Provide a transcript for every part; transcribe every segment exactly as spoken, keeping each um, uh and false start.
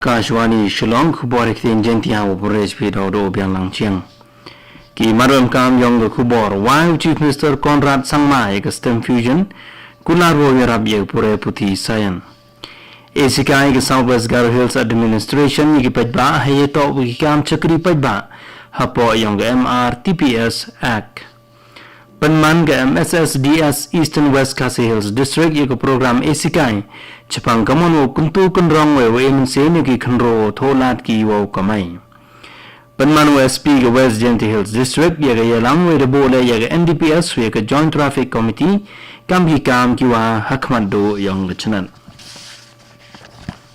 Kashwani Shillong, khubor ha ktien Jaiñtia, u pyrshah phi da u Biang Langchiang. Ki mat ruh kam ïong ka khubor, wai u Chief Minister Conrad Sangma ïa ka STEM Fusion, kular wow ïarap ïa ka pule puthi science. Ei sikai ka South West Garo Hills Administration ïa ki paidbah ha ïa toh wa ki kam chakri paidbah hapoh ïong ka M R T P S Act. Pynman ka M S S D S Eastern West Khasi Hills District ïa ka program ei sikai chaphang ka mon wow kyntu kynrong wei wa ei mynsiem ïa ki khynraw thoh lad ki wow kamai. Pynman u S P ka West Jaintia Hills District ïa ka ïalang wei da buh leh ïa ka N D P S wei ka Joint Traffic Committee kam ki kam ki wa ha khmat duh ïong ka chnat.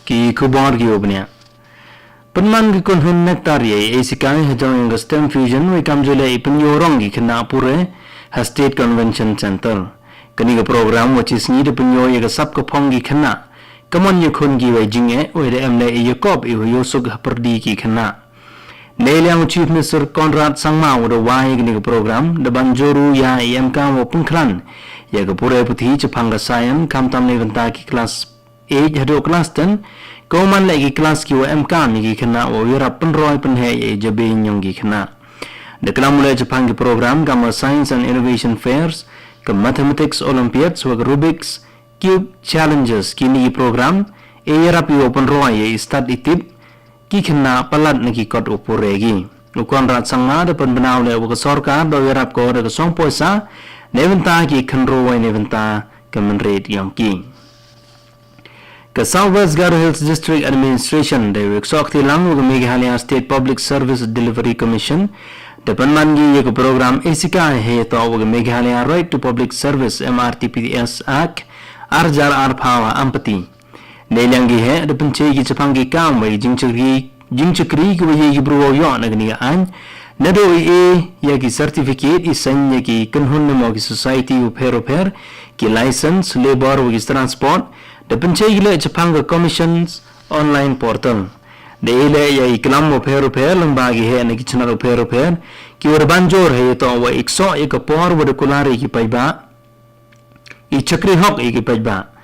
Ki khubor ki wa bniah. Pynman ki kynhun nektar ïa ei sikai ha jong ïong ka STEM Fusion wei kam ju leh i pynïoh rong ki khynnah pule ha State Convention Center. Kani ka program wa chi sngi da pynïoh ïa ka sap ka phong ki khynnah. Ka mon ïa khun ki wei jingeh wei da em leh ïa kop i wa ïoh suk ha pyrdi ki khynnah. Neiliang u Chief Minister Conrad Sangma u da wai ïa kani ka program da ban jur u ïa i em kam wa pynkhlaiñ ïa ka pule puthi chaphang ka science khamtam na bynta ki klas eight haduh klas ten, ka wa man leh ki klas ki wa em kam ïa ki khynnah wow ïarap pynroi pynheh ïa i jabieng ïong ki khynnah. Da klam u leh chaphang ki program kam ka Science and Innovation Fairs, ka Mathematics Olympiads wa ka Rubik's Cube Challenges, kini ki program ei ïarap ïa wow pynroi ïa i stad i tip ki khynnah palat na ki kot u pule ki. U Conrad Sangma da pynbna u leh wa ka sorkar da ïarap ko da ka song poisa na bynta ki khynraw wei na bynta ka mynried ïong ki. Ka South West Garo Hills District Administration da ïa ka sokti lang wa ka Meghalaya State Public Service Delivery Commission da pynman ki ïa ka program ei sikai ha ïa toh wa ka Meghalaya Right to Public Service M R T P S Act ar hajar arphew ha Ampati. Neiliang ki heh da pynchai ki chaphang ki kam wei jingchakri jingchakri ki wa ïa ki bru wow ïoh na kani ka aiñ. Naduh i e ïa ki certificate i seng ïa ki kynhun ne mo ki society u pher u pher, ki license, labour wa ki transport, da pynchai ki leh chaphang ka Commission's online portal. Da i leh ïa i klam u pher u pher lyngba ki heh na ki chnat u pher u pher, ki wa da ban jur ha ïa toh wa i ksoh ïa ka por wa da kular ïa ki paidbah. I chakri hok ïa ki paidbah.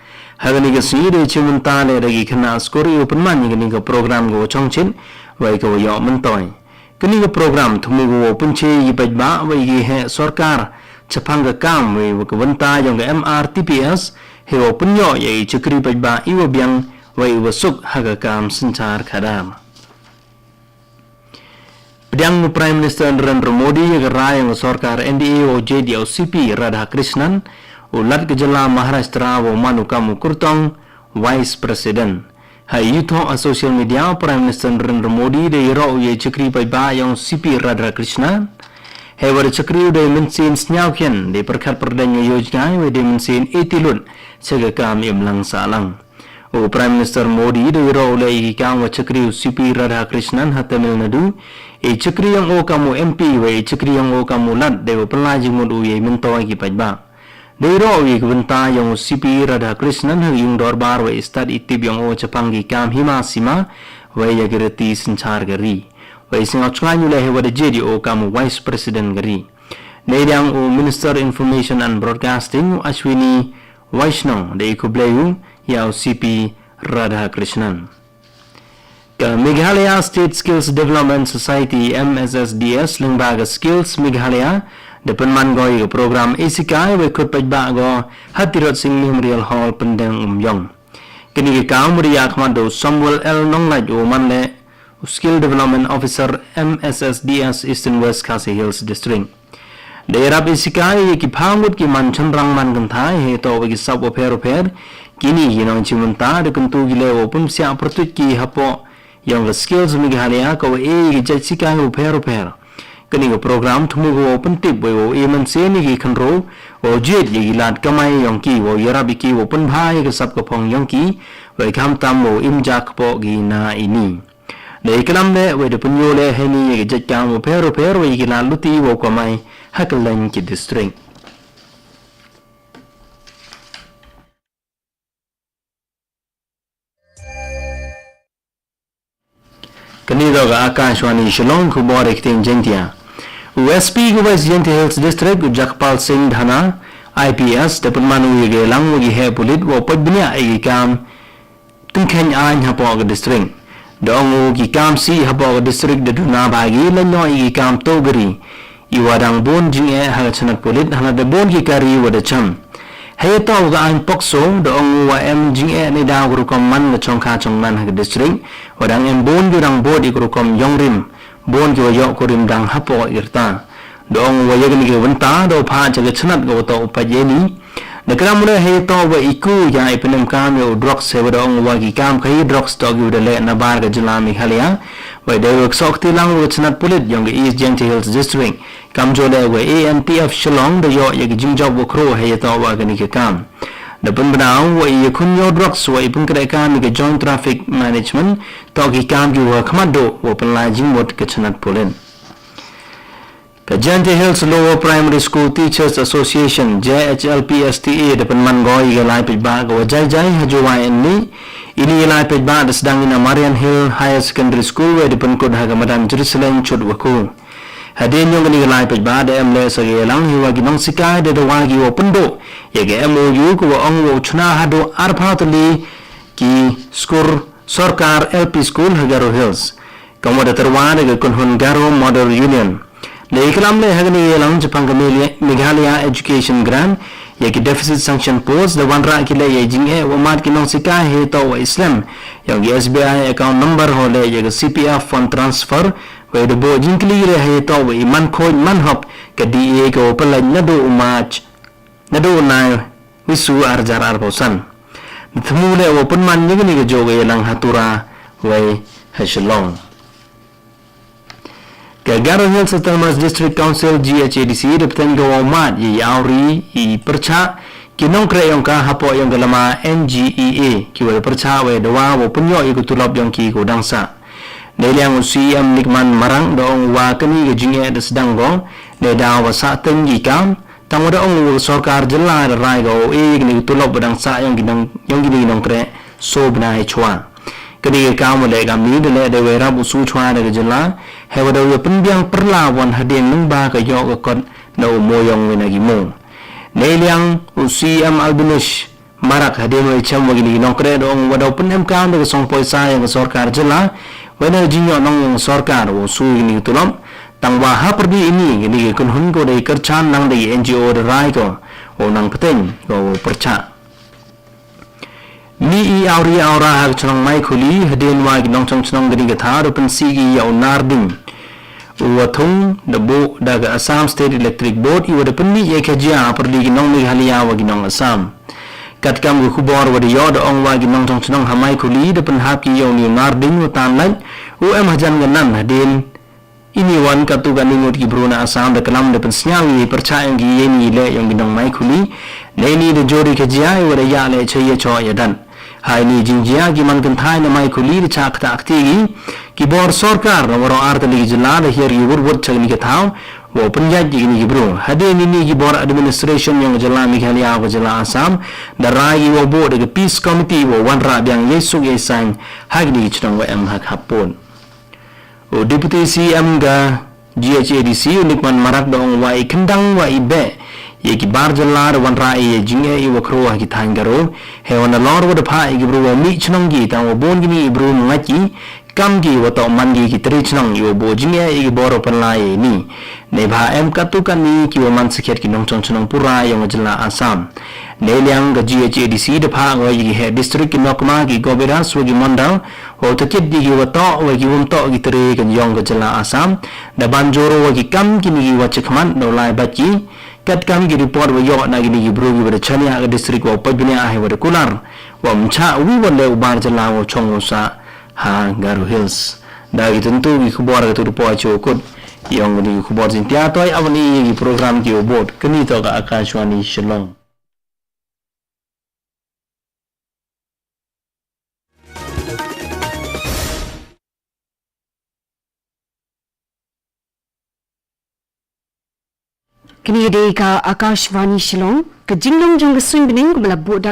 Ha kani ka sngi da i chimbynta leh da ki khynnah skur i u pynman ïa kani ka program ka wa chongchit wei ka wa ïoh myntoi. Kani ka program thmu ka wa pynchai ïa ki paidbah wei ki heh sorkar chaphang ka kam wei wa ka bynta ïong ka M R T P S hei wa pynïoh ïa i chakri paidbah i wa biang wei i wa suk ha ka kam synchar khadar. Pdiang u Prime Minister Narendra Modi ïa ka rai ïong ka sorkar N D A wow jied ïa u C P Radhakrishnan, u Lat ka jylla Maharashtra wow man u kam u kyrtong Vice President. Ha i thoh ha social media u Prime Minister Narendra Modi da ïaroh u ïa i chakri paidbah ïong u C P Radhakrishnan. Hei wa da chakri u da i mynsiem sñiawkhia, da i pyrkhat pyrdaiñ ïa u jngai, wei da i mynsiem ïa i lut cha ka kam imlang sahlang. U Prime Minister Modi da ïaroh u leh ïa ki kam wa chakri u C P Radhakrishnan ha Tamil Nadu. I chakri ïong u kam u M P wei i chakri ïong u kam u Lat da i wa pynlait jingmut u ïa i myntoi ki paidbah. Da ïaroh u ïa ki bynta ïong u C P Radhakrishnan ha ka yung dorbar wei i stad i tip ïong u chaphang ki kam hima sima wei ïa ki riti synchar ka ri. Wei i sngewthuh u leh hei wa da jied ïa u kam u Vice President ka ri. Neiliang u Minister Information and Broadcasting u Ashwini Vaishnaw da i khublei u ïa u C P Radhakrishnan. Ka Meghalaya State Skills Development Society, M S S D S, lyngba ka Skills Meghalaya, da pynman ko ïa ka program ei sikai wei khut paidbah ko ha Tirot Sing Memorial Hall Pyndengumiong. Kani ka kam wa da ïa khmat da u Samuel L Nonglait u man leh u Skill Development Officer M S S D S Eastern West Khasi Hills District. Da ïarap ei sikai ïa ki phaw ngut ki man chynrang man kynthai hei toh wa ki sap wa pher wa pher. Kini ki nongchimbynta da kyntu ki leh wow pynpsiah pyrtuit ki hapoh ïong ka Skills Meghalaya ka wa e ïa ki jait sikai wa pher wa pher. Kani ka program thmu ka wow pyntip wei wow e mynsiem ïa ki khynraw wow jied ïa ki lad kamai ïong ki wow ïarap ïa ki wow pynbha ïa ka sap ka phong ïong ki wei khamtam wow im ja kpoh ki na ini. Da i klam leh wei da pynïoh leh heini ïa ki jait kam wa pher wa pher wei ïa ki lad luti wow kamai ha kylleng ki district. Kani da ka Akashvani Shillong, khubor ha ktien Jaiñtia. U S P ka West Jaintia Hills District u Jagpal Singh Dhanna, I P S, da pynman u ïa ka lang wa ki heh pulit wow peit bniah ïa ki kam tyngkheiñ aiñ hapoh ka district. Da ong u ki kam sih hapoh ka district da duna bha ki lano i ki kam to gari. I wa dang bun jingeh ha ka chnat pulit ha la da bun ki kari wa da cham. Hei to ka ain pokso da ong u wa em jingeh ne da ka rukom man ka chong kha chong man ha ka district. Wa dang em bun ju dang bot i ka rukom yong rim. Bun ki wa yok kurim dang hapoh irta. Da ong u wa ya kani ka wynta da u pha cha ka chnat ka wa to u pajeni. Da kram le hei to wa iku ya i penem kam ya u drugs hei wa da ong u wa ki kam ka hi drugs to ki wa da le na bar ka jylla Meghalaya. Wa da wa ksok ti lang wa ka chnat pulit yong ka East Jaintia Hills District. Kam jo le wa A N T F Shillong da yok ya ki jingjok wa kro hei to wa kani ka kam. Da pun bnau wa i ya kun yo drugs wa i pun kre kam ya ka Joint Traffic Management to ki kam ki wa khmat do wa pun la jingmut ka chnat pulit. Ka Jaintia Hills Lower Primary School Teachers Association, J H L P S T A, da pynman goi ïa ka lai peit ba ka wa jai jai ha Juwai en ni. Ini ïa lai peit ba da sdang ina Marian Hill Higher Secondary School wa da pynkut ha ka madan Jerusalem chut wa ku. Hadien yong kani ka lai peit ba da em le sa ka ïalang hi wa ki nong sikai da da wa ki wa pynduh ïa ka M O U ka wa ong wa u chna haduh arphaw tylli ki skur sorkar L P school ha Garo Hills. Ka wa da terwa da ka kunhun Garo Model Union. Le iklam le hagani ye lang Japan ka Meghalaya Education Grant ya ki deficit sanction post da wanrah ki le ya jing e wa mat ki nong sikai he to wa islem. Yong ki S B I account number ho le ya ki C P F fund transfer wa da bo jingkli re he to wa iman khoj man hop ka D A ka wa pelaj nadu u March nadu u nai wisu arjar arpausan. Thmu le wa punman ya kani ka jo ka ya lang ha Tura wa ha Shillong. Ka Garo Hills Autonomous District Council, G H A D C, da pteng ka wa mat ya i awri i percha ki nongkre yong ka hapo yong ka lama N G E A ki wa percha wa da wa wa punyo i ku tulop yong ki ku dangsa. Ne liang u C M Nikman Marang da ong wa kani ka jing e da sedang go ne da wa sa teng ki kam tang wa da ong wa sorkar jylla da rai go e kani ku tulop wa dangsa yong ki nong yong ki nongkre so bnai chwa. Kani ka kam wa le kam ni da le da wa rap u su chwa da ka jylla he wa da wa pynbiang perla wan hadien nung ba ka yok ka kot na u mo yong wina ki mo. Ne liang u C M Albinish Marak hadien wa i chem wa kini ki nongkre da ong wa da u pynem kam da ka song poisa yong ka sorkar jylla wa na jing yong nong yong sorkar wa u su kini ki tulop tang wa ha perdi ini kini ki kunhun ko da i kerchan nang da i N G O da rai ko wa u nang peteng ko wa u percha. Mi i awri awra ha ka chnong Maikhuli hadien wa ki nongchong chnong kini ka tha da u pynsi ki ya u Narding. U wa thung da bu da ka Assam State Electric Board i wa da pynmih ya ka jia ha perdi ki nong Meghalaya wa ki nong Assam. Katkam ka khubor wa da yo da ong wa ki nong chong chnong ha Maikhuli da pynhap ki ya u ni u Narding u tan lait u em hajan ka nan hadien ini wan katu ka ni ngut ki bru na Assam da klam da pynsnyaw i percha yong ki ya ni le yong ki nong Maikhuli. Ne ni da jori ka jia i wa da ya le che ya cho ya dan. Hai ni jingjia ki man kynthai na Maikhuli da chak kata akti ki. Ki bor sorkar na waro ar tali ki jylla da hiar ki wurwut chak ni ka thaw. Wa pynjat ki ni ki bru. Hadien ni ni ki bor administration yong jylla Meghalaya wa jylla Assam. Da rai ki wa bu da ka peace committee wa wan ra biang yai suk yai sang. Ha ki ni ki chnong wa em ha khapun. U Deputy C M ga G H A D C u Nikman Marak da ong wa i khyndang wa i beh. Ye ki bar jylla da wan ra i ye jing e i wa khro ha ki thain Garo. He wa na lor wa da pha i ki bru wa mi chnong ki tang wa bon ki ni i bru mngat ki. Kam ki wa to man ki ki tri chnong i wa bo jing e i ki bor wa pynla i ni. Ne bha em katu kani ki wa man sakhet ki nong chong chnong pura yong jylla Assam. Ne liang ga G H A D C da pha ngo i ki he district ki nokma ki gobiras wa ki mandal. Wa u takit di ki wa to wa ki wum to ki tri kan yong ka jylla Assam. Da ban joro wa ki kam ki ni ki wa chikman da u lai bat ki. Kat kam ki report wa yo na ki ni ki bru ki wa da chania ka district wa u pajbnia hai wa da kular. Wa mcha wi wa le u bar jylla wa chong wa sa ha Garo Hills. Da ki tentu ki khubor ka tu report chu kut. Yong ki ni ki khubor jin tia toi awan i ki program ki wa bot. Kani to ka Akashvani Shillong. Kini dei ka Akashvani Shillong, ka jinglong jong ka suin bneng kumba la buh dak